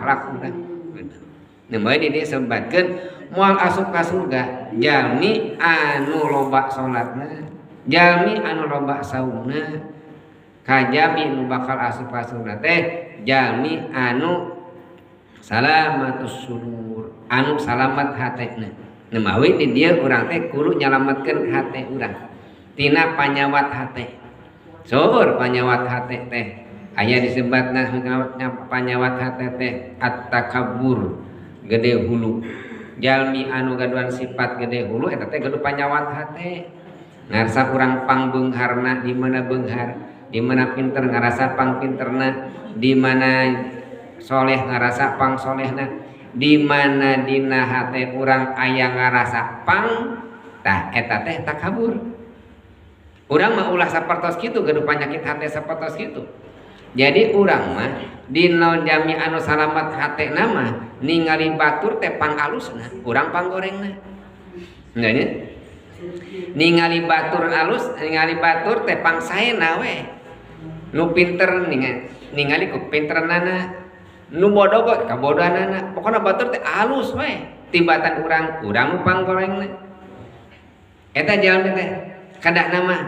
Akhlak urang. Nah, ini disebatkeun moal asup ka surga jalmi anu loba salatna, jalmi anu loba saumna, kajabi nu bakal asup ka surga teh jalmi anu salamatus sudur, anu salamat hatena. Nah, mawi di dieu urang teh kudu nyalametkeun hate urang tina panyawat hate. Seueur panyawat hate teh aya disebatna panyawat hate teh at-takabbur, gede hulu. Jalmi anu gaduhan sifat gede hulu eta teh gaduh panyawat hate. Ngarasa urang pangbeungharna di mana beunghar, di mana pinter ngarasa pangpinterna, di mana soleh ngarasa pangsolehna, di mana dina hate urang aya ngarasa pang, tah eta teh takabur. Urang mah ulah sapertos kitu, gaduh panyakit hate sapertos kitu. Jadi urang mah dina jami anu salamat hate nama ningali batur teh pang alusna, urang panggorengna. Nya nya? Ningali batur alus, ningali batur teh pang saena we. Nu pinter ningali ku pinteranana, nu bodoh ge kabodohanana. Pokona batur teh alus we, tibatan urang, urang nu panggorengna. Eta jalmi teh kadakna mah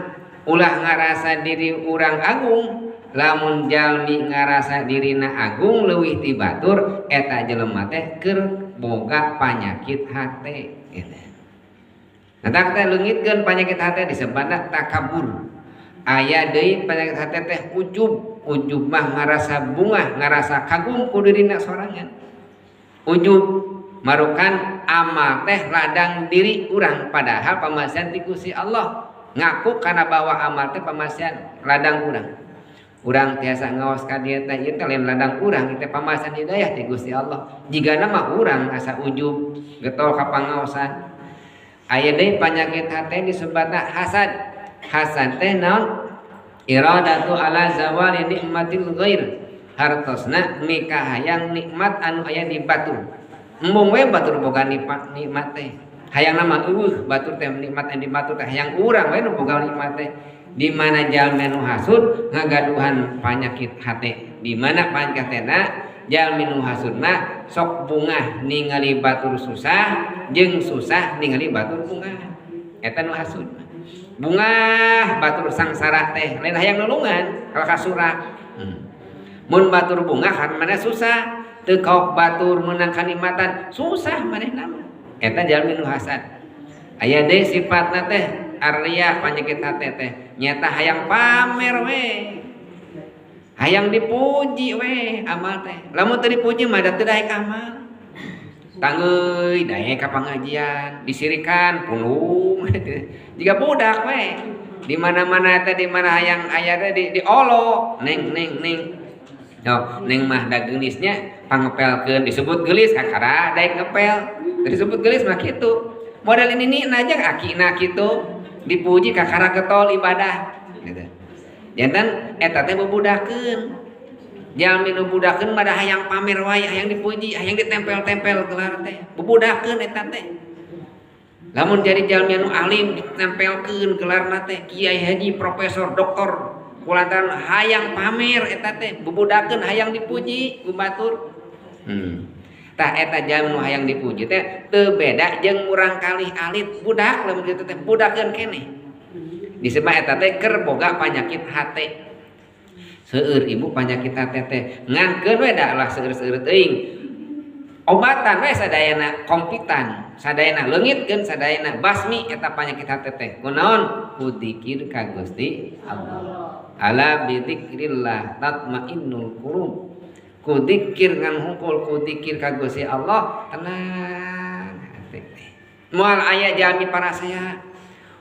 ulah ngarasa diri urang agung. Lamun jalmi ngarasa dirina agung leuwih ti batur, eta jelema teh keur boga panyakit hate gitu. Nah, tah teh leungitkeun panyakit hate disebutna takabur. Aya deui panyakit hate teh ujub. Ujub mah ngarasa bungah, ngarasa kagum ku dirina sorangan. Ujub marukan amal teh ladang diri urang, padahal pamasihan ti Gusti Allah. Ngaku kana bahwa amal teh pamasihan ladang urang. Urang tiasa ngaos ka dieu teh ieu teh lain ladang urang, ieu teh pamasihan hidayah ti Gusti Allah. Jigana mah urang asa ujub getol ka pangaosan. Aya deui panyakit hate disebutna hasad. Hasad teh naon? Iradatu ala zawali nikmatil ghair. Hartosna mikahayang nikmat anu aya di batur. Embung we batur boga nikmat teh. Hayang nama eueuh batur teh nikmat anu di batur teh hayang urang we nu boga nikmat teh. Di mana jalmi nu hasud ngagaduhan panyakit hate. Di mana panyakit hatena jalmi nu hasudna sok bungah ningali batur susah jeung susah ningali batur bungah. Eta nu hasud. Bungah batur sangsara teh lain hayang nulungan kalau kasura. Mun batur bungah kan mana susah, teu kaok batur meunang kanikmatan susah manehna mah. Eta jalmi nu hasad. Aya deui sifatna teh arya panyakit hate teh nyata hayang pamer we, hayang dipuji we amal teh. Lamun teu dipuji mah da teu daek amal. Tanggeuy daek ka pangajian disirikan pulung jiga budak we. Di mana-mana teh di mana hayang aya teh diolo neng neng neng. Oh, neng mah da geulisnya pangepelkeun disebut geulis kakara daek ngepel. Teu disebut geulis mah kitu. Model ini nih aja akina kitu dipuji kakara getol ibadah gitu. Jantan eta teh bebudakeun. Jalmi nu budakeun mah da hayang pamer wae, hayang dipuji, hayang ditempel-tempel gelar teh. Bebudakeun eta teh. Lamun jadi jalmi anu alim ditempelkeun gelarna teh kiai haji, profesor, doktor, kulantaran hayang pamer eta teh bebudakeun hayang dipuji ku batur. Tah eta jalmi nu hayang dipuji teh teu beda jeung murang kalih alit budak lamun kitu teh budakeun keneh. Disebut eta teh keur boga panyakit hate. Seueur ibu panyakit hate teh ngankeun we da lah seueur-seueur teuing. Obatan we sadayana kompitan, sadayana leungitkeun, sadayana basmi eta panyakit hate teh. Kunaon? Ku dzikir ka Gusti Allah. Ala bi dzikrillah tatmainnul qulub. Ku dzikir ngan hungkul ku dzikir ka Gusti Allah tenang hate teh. Moal aya jalmi parasea.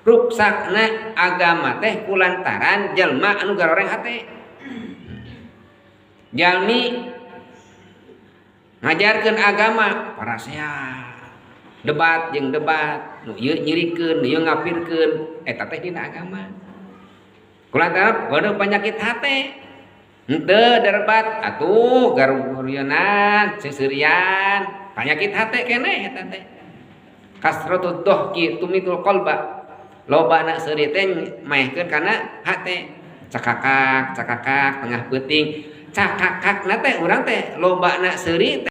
Ruksakna agama teh kulantaran jelma anu garoreng hate. Jalmi ngajarkeun agama parasea debat jeung debat nu ieu nyirikeun nu ieu ngapirkeun eta teh dina agama. Kulantaran gaduh panyakit hate henteu debat atuh garurienan seuseurian panyakit hate keneh eta teh. Kasratud dhahki tumitul qalba. Lobana seuri teh maehkeun kana hate. Cakakak cakakak tengah peuting Cakakakna teh urang teh lobana seuri.